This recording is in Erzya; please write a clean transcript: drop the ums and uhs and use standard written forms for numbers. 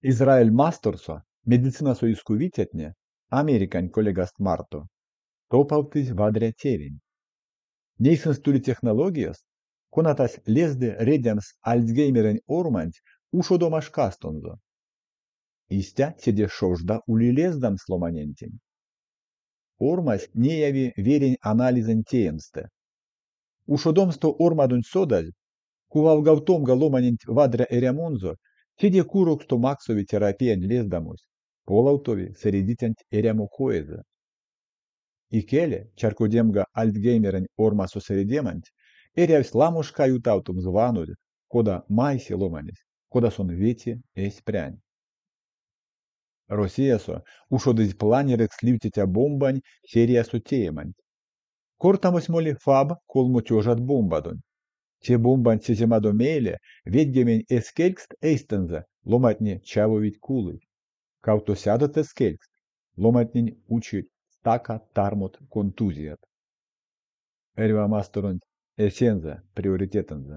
Израиль масторсо медицинасо искувицятне, американь коллегаст марто, топавтызь вадря тевенть. Ней сынст ули технологияст, конатась лезды редямс Альцгеймерэнь орманть ушодома шкастонзо. Истя седе шожда ули лездамс ломанентень. Ормась неяви верень анализэнь теемстэ. Ушодомсто ормадонть содазь, кувалгавтомга ломаненть вадря эрямонзо, седе куроксто максови терапиянь лездамось, полавтови сэредицянть эрямо коезэ. Икеле, чарькодемга Альцгеймерэнь ормасо сэредеманть, эрявсь ламо шка ютавтомс ванозь, кода майси ломанесь, кода сон вети эсь прянть. Россиясо ушодызь планерэкс ливтиця бомбань сериясо тееманть. Кортамось моли ФАБ 3000 бомбадонть. Те бомбанть сеземадо мейле ведьгемень эскелькст эйстэнзэ ломантне чавовить-кулыть. Кавтосядот эскелькст ломантнень учить стака тармот контузият. Эрьва масторонть эсензэ приоритетэнзэ.